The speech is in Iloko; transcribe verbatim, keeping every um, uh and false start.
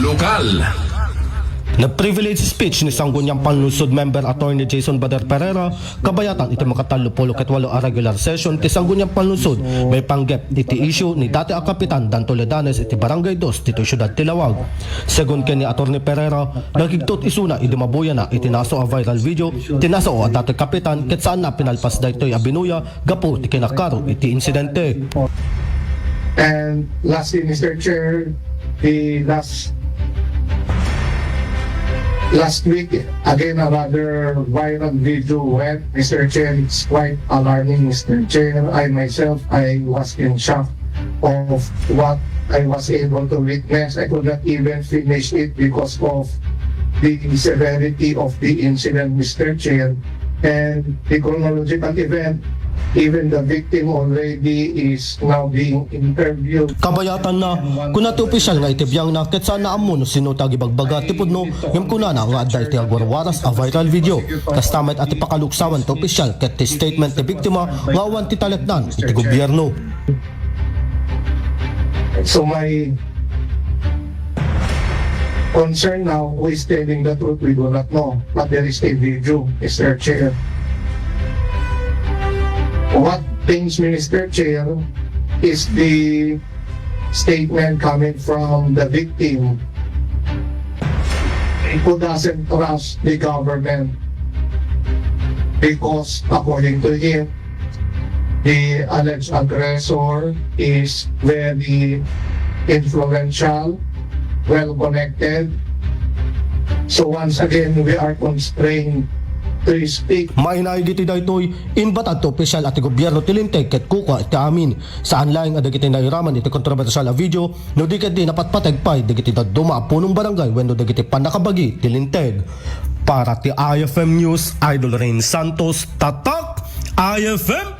Lokal. Nag-privilege speech ni Sangguniang Panlungsod Member Attorney Jason Bader Pereira kabayatan iti makatallo pulo ket walo a regular session ti Sangguniang Panlungsod maipanggep iti issue ni dati a Kapitan Dan Toledanes iti Barangay Dos ditoy siudad ti Laoag. Segun ken ni Attorney Pereira, nagigtot isuna idi mabuyana iti naso a viral video ti naso a dati Kapitan ket saanna a pinalpas daytoy a binuya gapu ti kinakaro iti insidente. And lastly, Mister Chair, the last last week, again, another viral video went, Mister Chair. It's quite alarming, Mister Chair. I myself, I was in shock of what I was able to witness. I could not even finish it because of the severity of the incident, Mister Chair. And the chronological event, even the victim already is now being interviewed. Kabayatanna, kuna ti opisyal nga iti biangna ket saanna ammo no sino ti agibagbaga ti pudno ngem kunana nga adda iti agwarwaras a viral video. Kasta met a ti pakaluksawan ti opisyal ket ti statement ti biktima nga awan ti taleknan iti gobierno. So my concern now, who is telling the truth, we do not know. But there is a video, Mister Chair. What pains me, Mister Chair, is the statement coming from the victim who doesn't trust the government because, according to him, the alleged aggressor is very influential, well connected. So once again, we are constrained to speak. Mainaig iti daytoy, imbatad ti opisyal a ti gobierno ti linteg ket kukua iti amin. Saan laeng a dagiti nairaman iti kontrobersial a video, no di ket di napatpateg pay dagiti dadduma a punong barangay wenno dagiti pannakabagi ti linteg. Para ti I F M News, Idol Rain Santos, Tatak I F M.